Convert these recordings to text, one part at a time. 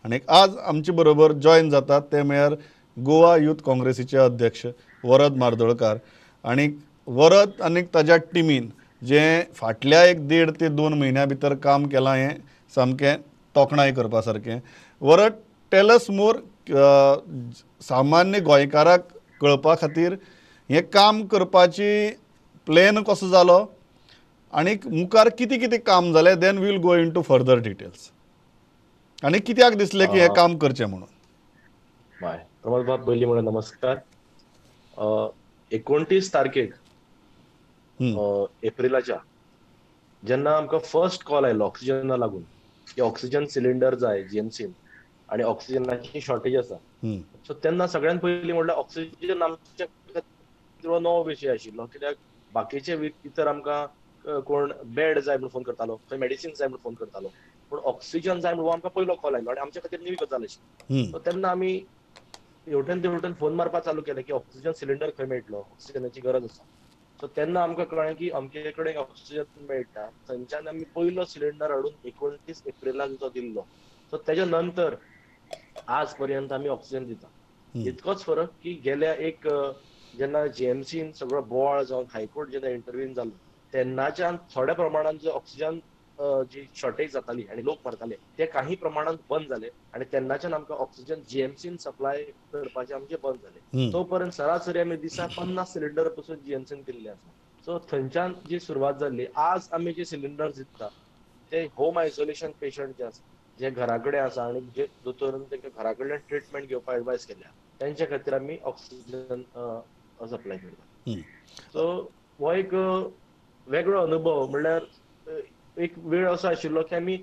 आनी आज आमचे बरोबर जॉयन जातात ते म्हळ्यार गोवा यूथ काँग्रेसीचे अध्यक्ष वरद म्हार्दोळकर. आनी वरद आनी ताज्या टिमीन जें फाटल्या एक 1.5 ते 2 म्हयन्या भितर काम केलां हें सामकें तोखणाय करपा सारकें. वरद, टेल अस मोर, सामान्य गोंयकाराक कळपा खातीर हें काम करपाची प्लॅन कसो जालो आनी मुखार कितें कितें काम जालें, then we'll go into further details. आनी कित्याक दिसलें की हें काम करचें म्हणून? बाय प्रमोद बाब, पयलीं म्हणल्यार नमस्कार. 29 तारखेक एप्रिलाच्या जेन्ना आमकां फर्स्ट कॉल आयलो ऑक्सिजना लागून की ऑक्सिजन सिलिंडर जाय जीएमसीन आनी ऑक्सिजनाची शॉर्टेज आसा, सो तेन्ना सगळ्यात पयलीं म्हणल्यार ऑक्सिजन आमच्या खातीर नवो विशय आशिल्लो, कित्याक बाकीचे इतर आमकां कोण बेड जाय म्हणून फोन करतालो, खंय मेडिसिन जाय म्हणून फोन करतालो, पूण ऑक्सिजन जाय म्हणून आमकां पयलो कॉल आयलो आनी आमच्या खातीर नवी गजाल आशिल्ली. सो तेन्ना आमी हेवटेन तेवटेन फोन मारपाक चालू केले की ऑक्सिजन सिलिंडर खंय मेळटलो, ऑक्सिजनाची गरज आसा. सो तेन्ना आमकां कळ्ळें की अमके कडेन ऑक्सिजन मेळटा, थंयच्यान आमी पयलो सिलिंडर हाडून 29 एप्रिलाक जो दिल्लो. सो तेच्या नंतर आज पर्यंत आमी ऑक्सिजन दिता. इतकोच फरक की गेल्या एक जेन्ना जीएमसीन सगळो बोवाळ जावन हायकोर्ट जेन्ना इंटरव्हीन जालो तेन्नाच्यान थोड्या प्रमाणान जो ऑक्सिजन जी शॉर्टेज जाताली आनी लोक मरताले ते काही प्रमाणान बंद जाले आनी तेन्नाच्यान आमकां ऑक्सिजन जीएमसीन सप्लाय करपाचे आमचे बंद जाले. तो पर्यंत सरासरी आमी दिसा 50 सिलिंडर पसून जीएमसीन दिल्ले आसा. सो थंयच्यान जी सुरवात जाल्ली, आज आमी जे सिलिंडर दिता ते होम आयसोलेशन पेशंट जे आसा, जे घरा कडेन आसा आनी जे दोतोरान तांकां घरा कडल्यान ट्रिटमेंट घेवपाक एडवायस केल्या तेंच्या खातीर आमी ऑक्सिजन सप्लाय करता. सो हो एक वेगळो अनुभव, म्हणल्यार एक वेळ असो आशिल्लो की आमी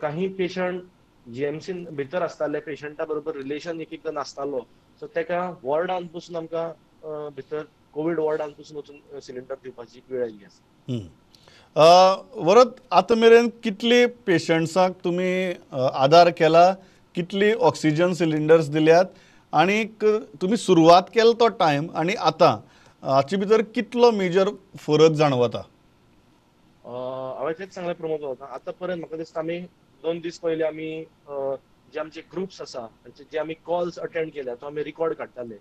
काही पेशंट जीएमसीन भितर आसताले, पेशंटा बरोबर रिलेशन एक एकदां नासतालो, सो तेका वॉर्डान पसून आमकां भितर कोवीड वॉर्डान पसून वचून सिलिंडर दिवपाची वेळ आयिल्ली आसा. वरद, आतां मेरेन कितली पेशंट्सांक तुमी आदार केला, कितली ऑक्सिजन सिलिंडर्स दिल्यात आनी तुमी सुरवात केलो तो टायम आनी आतां हाचे भितर कितलो मेजर फरक जाणवता? हांवें तेच सांगलें प्रमोद, आतां पर्यंत म्हाका दिसता आमी 2 दीस पयलीं आमी जे आमचे ग्रुप्स आसा जे आमी कॉल्स अटेंड केल्या तो आमी रिकॉर्ड काडटाले.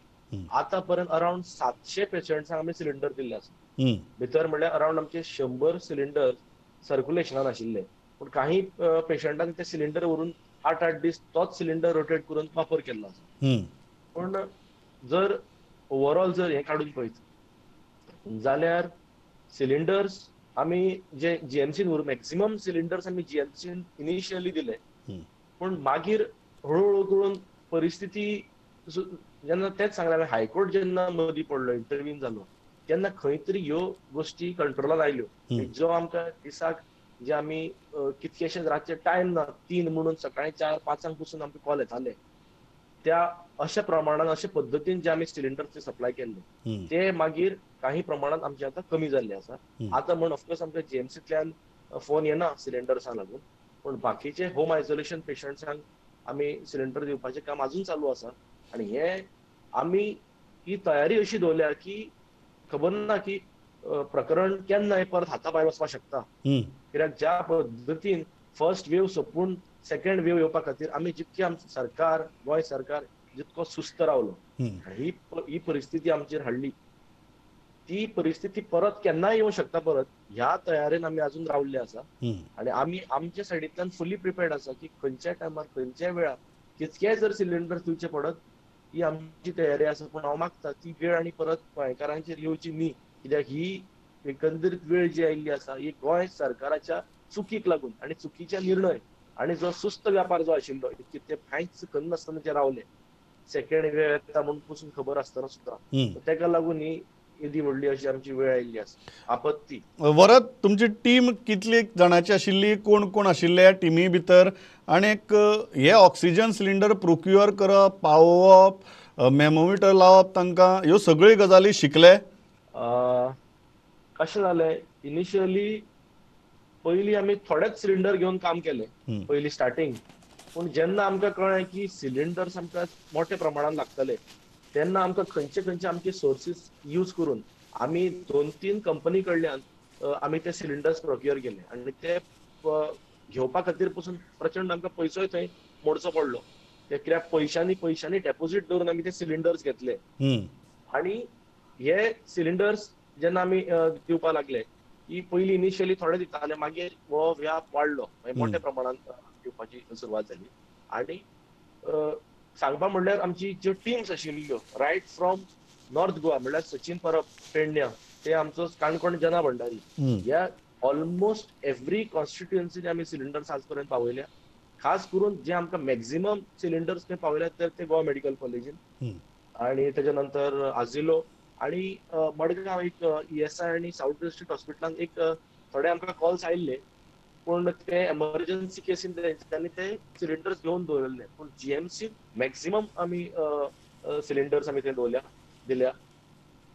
आतां पर्यंत अरावंड 700 पेशंट्सांक आमी सिलिंडर दिल्ले आसा. भितर म्हणल्यार अरावंड आमचे 100 सिलिंडर सर्क्युलेशनान आशिल्ले, पूण काही पेशंटांक ते सिलिंडर व्हरून 8-8 दीस तोच सिलिंडर रोटेट करून वापर केल्लो आसा. पूण जर ओवरऑल जर हें काडून पळयत जाल्यार सिलिंडर्स आमी जे जीएमसीन व्हरून मॅक्सिमम सिलिंडर्स आमी जीएमसीन इनिशियली दिले, पूण मागीर हळूहळू करून परिस्थिती जेन्ना तेच सांगलें हायकोर्ट जेन्ना मदीं पडलो, इंटरव्हीन जालो, तेन्ना खंय तरी ह्यो गोश्टी कंट्रोलान आयल्यो. जो आमकां दिसाक जे आमी कितकेशेच रातचे टायम ना 3 म्हणून सकाळी 4-5 पसून आमकां कॉल येताले, त्या अशा प्रमाणान अशे पद्दतीन जे आमी सिलिंडरचे सप्लाय केल्ले ते मागीर काही प्रमाणान आमचे आतां कमी जाल्ले आसा. आतां म्हण ऑफकोर्स आमकां जीएमसींतल्यान फोन येना सिलिंडर्सां लागून, पूण बाकीचे होम आयसोलेशन पेशंट्सांक आमी सिलिंडर दिवपाचें काम आजून चालू आसा. आनी हे आमी ही तयारी अशी दवरल्या की खबर ना की प्रकरण केन्ना हे परत हाता भायर वचपाक शकता, कित्याक ज्या पद्दतीन फर्स्ट वेव सोंपून सेकंड वेव येवपा खातीर आमी जितके आमचें सरकार, गोंय सरकार जितको सुस्त रावलो, ही परिस्थिती आमचेर हाडली, ती परिस्थिती परत केन्नाय येवं शकता परत, ह्या तयारेन आमी अजून रावल्ले आसा. आनी आमी आमच्या सायडींतल्यान फुली प्रिपेर्ड आसा की खंयच्या टायमार खंयच्या वेळार कितकेय जर सिलिंडर दिवचे पडत ही आमची तयारी आसा. पूण हांव मागता ती वेळ आनी परत गोंयकारांचेर येवची न्ही, कित्याक ही एकंदरीत वेळ जी आयिल्ली आसा ही गोंय सरकाराच्या चुकीक लागून आनी चुकीचे निर्णय आनी जो सुस्त व्यापार जो आशिल्लो की ते कांयच करनासतना जे रावले, सेकंड वेळ येता म्हूण पसून खबर आसतना सुद्दां, तेका लागून ही येदी व्हडली अशी आमची वेळ आयिल्ली आसा आपत्ती. वरद, तुमची टीम कितली जाणांची आशिल्ली, कोण कोण आशिल्ले ह्या टिमी भितर, आनी हे ऑक्सिजन सिलिंडर प्रोक्युअर करप, पावोवप, मेमोमिटर लावप तांकां, ह्यो सगळ्यो गजाली शिकले? कशें जालें, इनिशियली पयलीं आमी थोडेच सिलिंडर घेवन काम केलें पयलीं स्टार्टींग, पूण जेन्ना आमकां कळ्ळें की सिलिंडर्स आमकां मोठ्या प्रमाणान लागतले तेन्ना आमकां खंयचे खंयचे आमचे सोर्सीस यूज करून आमी 2-3 कंपनी कडल्यान आमी ते सिलिंडर्स प्रोक्युअर केले आनी ते घेवपा खातीर पसून प्रचंड आमकां पयसोय थंय मोडचो पडलो. ते कित्याक पयशांनी पयशांनी डेपोजीट दवरून आमी ते सिलिंडर्स घेतले आनी हे सिलिंडर्स जेन्ना आमी दिवपाक लागले की पयलीं इनिशियली थोडे दिताले, मागीर हो व्याप वाडलो, मागीर मोठ्या प्रमाणात दिवपाची सुरवात जाली. आनी सांगपा म्हणल्यार आमची ज्यो टिम्स आशिल्ल्यो रायट फ्रॉम नॉर्थ गोवा म्हणल्यार सचिन परब पेडण्या ते आमचो काणकोण जना भंडारी ह्या ऑलमोस्ट एवरी कॉन्स्टिट्युएन्सीन आमी सिलिंडर्स आज पर्यंत पावयल्या. खास करून जे आमकां मॅक्झिमम सिलिंडर्स ते पावयल्यात तर ते गोवा मेडिकल कॉलेजीन आनी तेच्या नंतर आजिलो आनी मडगांव एक ESI आनी साऊथ डिस्ट्रिक्ट हॉस्पिटलान एक थोडे आमकां कॉल्स आयिल्ले, पूण ते एमर्जन्सी केसीन तेंच्यांनी ते सिलिंडर्स घेवन दवरिल्ले. पूण GMC maximum आमी सिलिंडर्स आमी थंय दवरल्या दिल्या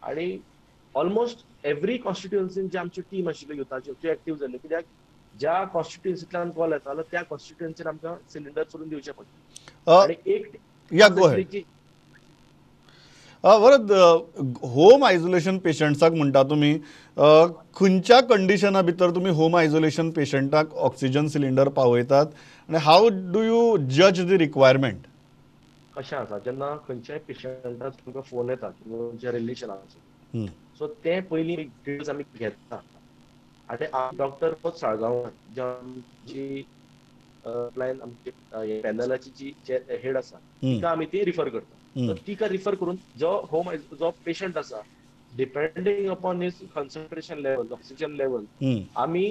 आनी ऑलमोस्ट एवरी कॉन्स्टिट्युएन्सीन जी आमची टीम आशिल्ली युथाच्यो त्यो एक्टीव जाल्यो, कित्याक ज्या कॉन्स्टिट्युएन्सींतल्यान कॉल येतालो त्या कॉन्स्टिट्युएन्सीन आमकां सिलिंडर करून दिवचे पडले. आनी एक वरद, होम आयसोलेशन पेशंट्साक म्हणटा तुमी, खंयच्या कंडिशना भितर तुमी होम आयसोलेशन पेशंटाक ऑक्सिजन सिलिंडर पावयतात आनी how do you जज the requirement? कशें आसा, जेन्ना खंयच्याय पेशंटाक तुमकां फोन येता किंवा रिलेशन आसा सो ते पयलीं डिटेल्स आमी घेता आनी डॉक्टर साळगांव जी लायन आमची पॅनलाची जी हेड आसा तिका आमी ती रिफर करता. तिका रिफर करून जो होम जो पेशंट आसा depending upon his concentration level oxygen level आमी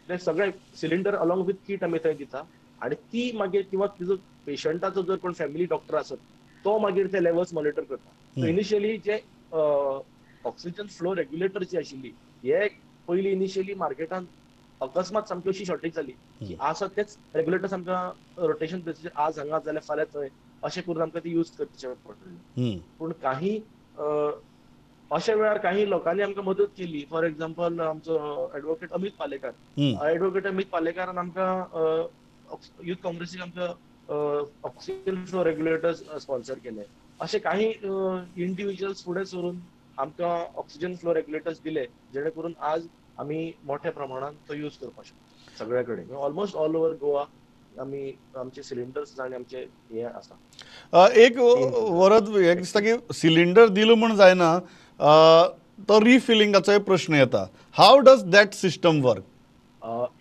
ते सगळे सिलिंडर अलॉंग विथ किट आमी थंय दिता आनी ती मागीर किंवा तिजो पेशंटाचो जर कोण फॅमिली डॉक्टर आसत तो मागीर ते लेवल्स मॉनिटर करता. इनिशियली जे ऑक्सिजन फ्लो रेग्युलेटर जी आशिल्ली हे पयली इनिशियली मार्केटान अकस्मात सामकी अशी शॉर्टेज जाली की आसा तेच रेग्युलेटर्स आमकां रोटेशन बेसीस आज हांगा जाल्यार फाल्यां थंय अशें करून आमकां ती यूज करचे पडले. पूण काही अशा वेळार काही लोकांनी आमकां मदत केली. फॉर एक्झाम्पल आमचो एडवोकेट अमित पालेकार, एडवोकेट अमित पालेकारान आमकां युथ काँग्रेसीक आमकां ऑक्सिजन फ्लो रेग्युलेटर्स स्पॉन्सर केले. अशे काही इंडिव्हिज्युअल्स फुडें सरून आमकां ऑक्सिजन फ्लो रेग्युलेटर्स दिले जेणे करून आज आमी मोठ्या प्रमाणात तो यूज करपाक शकता सगळ्या कडेन. ऑलमोस्ट ऑल ओव्हर गोवा आमी आमचे सिलिंडर्स आनी आमचे हे आसा. एक वरद हें दिसता की सिलिंडर दिलो म्हूण जायना, तो रिफिलिंगाचोय प्रश्न येता. How does that system work?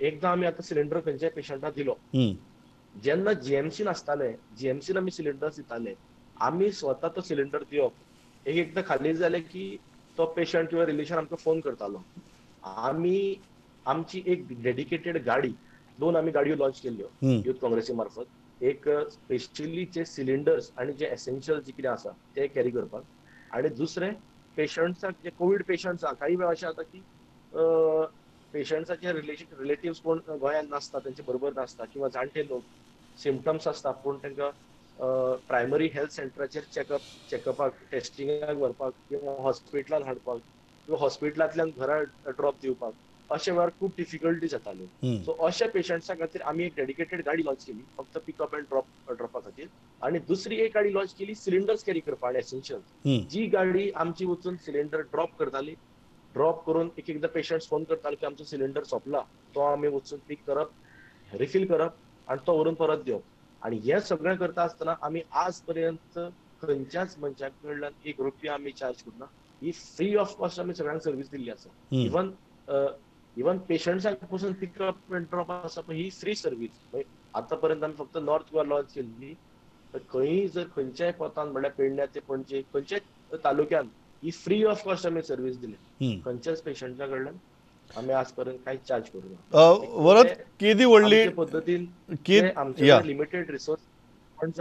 एकदां आमी आतां सिलिंडर खंयच्याय पेशंटाक दिलो, जेन्ना GMC आसताले GMC आमी सिलिंडर्स दिताले, आमी स्वता तो सिलिंडर दिवप. एक एकदां खाली जालें की तो पेशंट किंवा रिलेशन आमकां फोन करतालो. आमी आमची एक डेडिकेटेड गाडी, दोन आमी गाडयो लॉन्च केल्ल्यो युथ काँग्रेसी मार्फत, एक स्पेशली जे सिलिंडर्स आनी जे एसेन्शियल जे कितें आसा ते कॅरी करपाक आनी दुसरें पेशंट्साक जे कोवीड पेशंट्स आसा. काही वेळार अशें जाता की पेशंट्साचे रिलेटिव्स कोण गोंयांत नासता, तेंचे बरोबर नासता किंवा जाणटे लोक सिमटम्स आसता पूण तांकां प्रायमरी हेल्थ सेंटराचेर चॅकअपाक टेस्टिंगाक व्हरपाक किंवा हॉस्पिटलान हाडपाक किंवा हॉस्पिटलांतल्यान घरा ड्रॉप दिवपाक अशे वेळार खूब डिफिकल्टी जाताल्यो. सो अशा पेशंट्सा खातीर आमी एक डेडिकेटेड गाडी लॉन्च केली फक्त पिकअप अँड ड्रॉपा खातीर आनी दुसरी एक गाडी लॉन्च केली सिलिंडर्स कॅरी करपाक आनी एसेन्शियल. जी गाडी आमची वचून सिलिंडर ड्रॉप करताली, ड्रॉप करून एक एकदां पेशंट्स फोन करताले की आमचो सिलिंडर सोंपला, तो आमी वचून पीक करप, रिफील करप आनी तो व्हरून परत दिवप. आनी हें सगळें करता आसतना आमी आज पर्यंत खंयच्याच मनशा कडल्यान एक रुपया आमी चार्ज करूना. ही फ्री ऑफ कॉस्ट आमी सगळ्यांक सर्वीस दिल्ली आसा. इवन पेशंट्सांक पसून पिकअप अँड ड्रॉप आसा पण ही फ्री सर्वीस. आतां पर्यंत आमी फक्त नॉर्थ गोवा लॉन्च केल्ली, तर खंयी जर खंयच्याय पोतान म्हणल्यार पेडण्या ते पणजे खंयच्याय तालुक्यान ही फ्री ऑफ कॉस्ट आमी सर्वीस दिली. खंयच्याच पेशंटा कडल्यान आमी आज पर्यंत कांयच चार्ज करूना. वरद, केदी व्हडली पद्दतीन आमचे लिमिटेड रिसोर्स फंड्स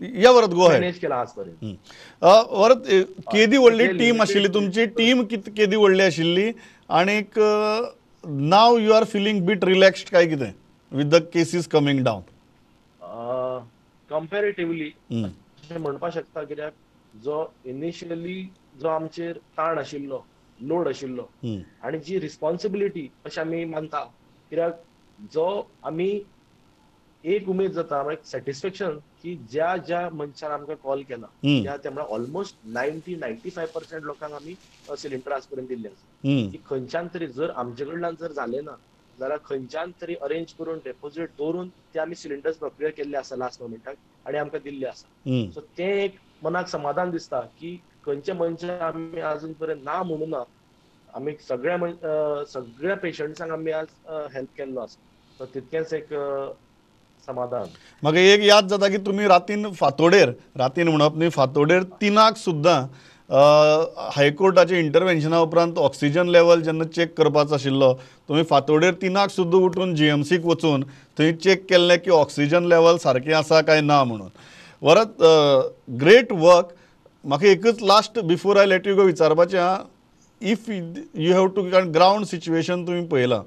या वरद गो मॅनेज केला आज पर्यंत. वरद, केदी व्हडली टीम आशिल्ली तुमची? टीम केदी व्हडली आशिल्ली आनीक now you are feeling bit relaxed काय कितें with the cases coming down? Comparatively अशें म्हणपाक शकता कित्याक जो इनिशियली जो आमचेर ताण आशिल्लो, लोड आशिल्लो आनी जी रिस्पॉन्सिबिलिटी अशें आमी मानता कित्याक जो आमी एक उमेद जाता एक सॅटिस्फॅक्शन की ज्या ज्या मनशान आमकां कॉल केला त्या त्या म्हळ्यार ऑलमोस्ट 90-95% लोकांक आमी सिलिंडर आज पर्यंत दिल्ले आसा. की खंयच्यान तरी जर आमचे कडल्यान जर जालें ना जाल्यार खंयच्यान तरी अरेंज करून डेपोजीट दवरून ते आमी सिलिंडर्स प्रोक्युअर केल्ले आसा लास्ट मोमेंटाक आनी आमकां दिल्ले आसा. सो तें एक मनाक समाधान दिसता की खंयच्या मनशाक आमी अजून पर्यंत ना म्हणून ना, आमी सगळ्या सगळ्या पेशंट्सांक आमी आज हेल्प केल्लो आसा. सो तितकेंच एक समाधान. म्हाका एक याद जाता की तुमी रातीन फांतोडेर, रातीन म्हणप न्ही, फांतोडेर 3 सुद्दां हायकोर्टाच्या इंटरवेन्शना उपरांत ऑक्सिजन लेवल जेन्ना चॅक करपाचो आशिल्लो, तुमी फांतोडेर 3 सुद्दां उठून जीएमसीक वचून थंय चॅक केल्लें की ऑक्सिजन लेवल सारकें आसा काय ना म्हणून. वरत ग्रेट वर्क. म्हाका एकच last before I let you go विचारपाचें आहा, if you have to, कारण ग्रावंड सिच्युएशन तुमी पळयलां,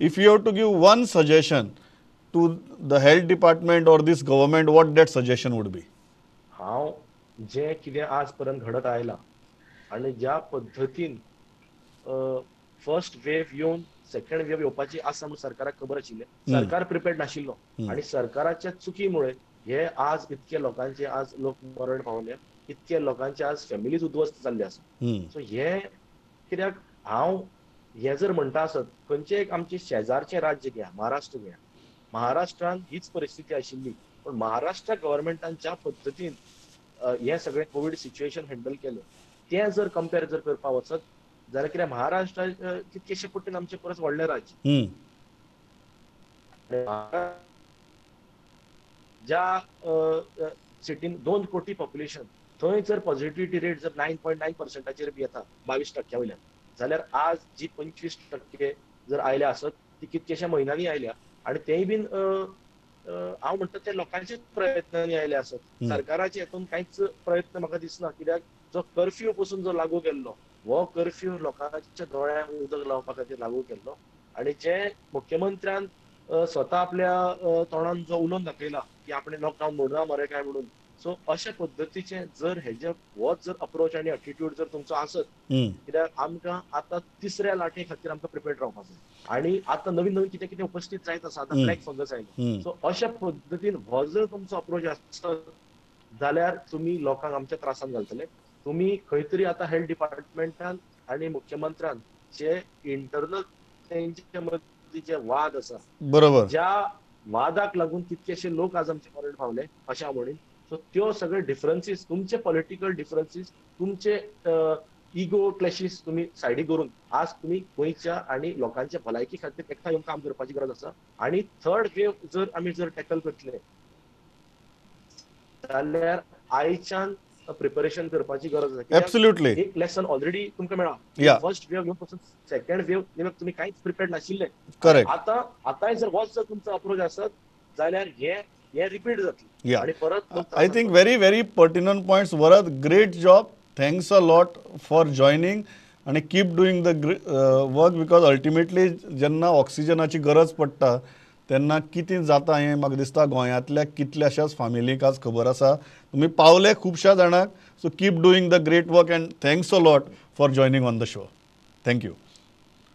if you have to give one suggestion to the health department or this government, what that suggestion would be? हांव जें कितें आज पर्यंत घडत आयलां आनी ज्या पद्दतीन फर्स्ट वेव येवन सेकंड वेव येवपाची आसा म्हणून सरकाराक खबर आशिल्लें, सरकार प्रिपेर्ड नाशिल्लो आनी सरकाराच्या चुकीमुळे हे आज इतके लोकांचे आज लोक मरण पावले, इतके लोकांचे आज फॅमिलीज उद्ध्वस्त जाल्ले आसा. सो हे कित्याक हांव हे जर म्हणटा आसत, खंयचें एक आमचे शेजारचें राज्य घ्या, महाराष्ट्र घ्या, महाराष्ट्रान हीच परिस्थिती आशिल्ली, पण महाराष्ट्र गव्हर्मेंटान ज्या पद्दतीन हे सगळें कोवीड सिच्युएशन हँडल केलें तें जर कंपेर जर करपाक वचत जाल्यार कित्याक महाराष्ट्र कितकेशे पट्टीन आमचे परस व्हडलें राज्य, ज्या सिटीन 2 कोटी पॉप्युलेशन, थंय जर पॉझिटिव्हिटी रेट जर 9.9% बी येता 22% वयल्यान, जाल्यार आज जी 25% जर आयल्या आसत ती कितकेशा म्हयन्यांनी आयल्या आनी तेय बीन हांव म्हणटा ते लोकांच्याच प्रयत्नांनी आयले आसत, सरकाराचे हेतून कांयच प्रयत्न म्हाका दिसना. कित्याक जो कर्फ्यू पसून जो लागू केल्लो हो कर्फ्यू लोकांच्या दोळ्यांक उदक लावपा खातीर लागू केल्लो आनी जे मुख्यमंत्र्यान स्वता आपल्या तोंडान जो उलोवन दाखयला की आपणे लॉकडावन मोडना मरे काय म्हणून, सो अशा पद्दतीचे जर हेजे होच जर अप्रोच आनी एटिट्यूड जर तुमचो आसत, कित्याक आमकां आतां तिसऱ्या लाटे खातीर आमकां प्रिपेर्ड रावपाक जाय आनी आतां नवीन नवीन कितें कितें उपस्थित जायत आसा, आतां ब्लॅक फंगस आयलो, सो अशा पद्दतीन हो जर तुमचो अप्रोच आसत जाल्यार तुमी लोकांक आमच्या त्रासान घालतले. तुमी खंय तरी आतां हेल्थ डिपार्टमेंटान आनी मुख्यमंत्र्यान जे इंटरनल तेंचे मदीं जे वाद आसा, बरोबर, ज्या वादाक लागून कितकेशे लोक आज आमचे मरण पावले अशें हांव म्हणीन. सो त्यो सगळे डिफरन्सीस, तुमचे पॉलिटिकल डिफरन्सीस, तुमचे इगो क्लॅशीस तुमी सायडीक करून आज तुमी गोंयच्या आनी लोकांच्या भलायकी खातीर एकठांय येवन काम करपाची गरज आसा. आनी थर्ड वेव जर आमी जर टॅकल करतले जाल्यार आयच्यान प्रिपरेशन करपाची गरज आसा. एब्सोल्युटली, एक लेसन ऑलरेडी तुमकां मेळ्ळा, फर्स्ट वेव येवन पासून सेकंड वेव तुमी कांयच प्रिपेर्ड नाशिल्ले. करेक्ट. आतां आतांय जर होच जर तुमचो अप्रोच आसत जाल्यार हे रिपीट जातले आणि परत. I think very very pertinent points. Varad, great job, thanks a lot for joining आनी keep doing the work, because ultimately जेन्ना ऑक्सिजनाची गरज पडटा तेन्ना कितें जाता हें म्हाका दिसता गोंयांतल्या कितल्याशाच फामिलीक आज खबर आसा. तुमी पावले खुबश्या जाणांक, so keep doing the great work and thanks a lot for joining on the show. Thank you.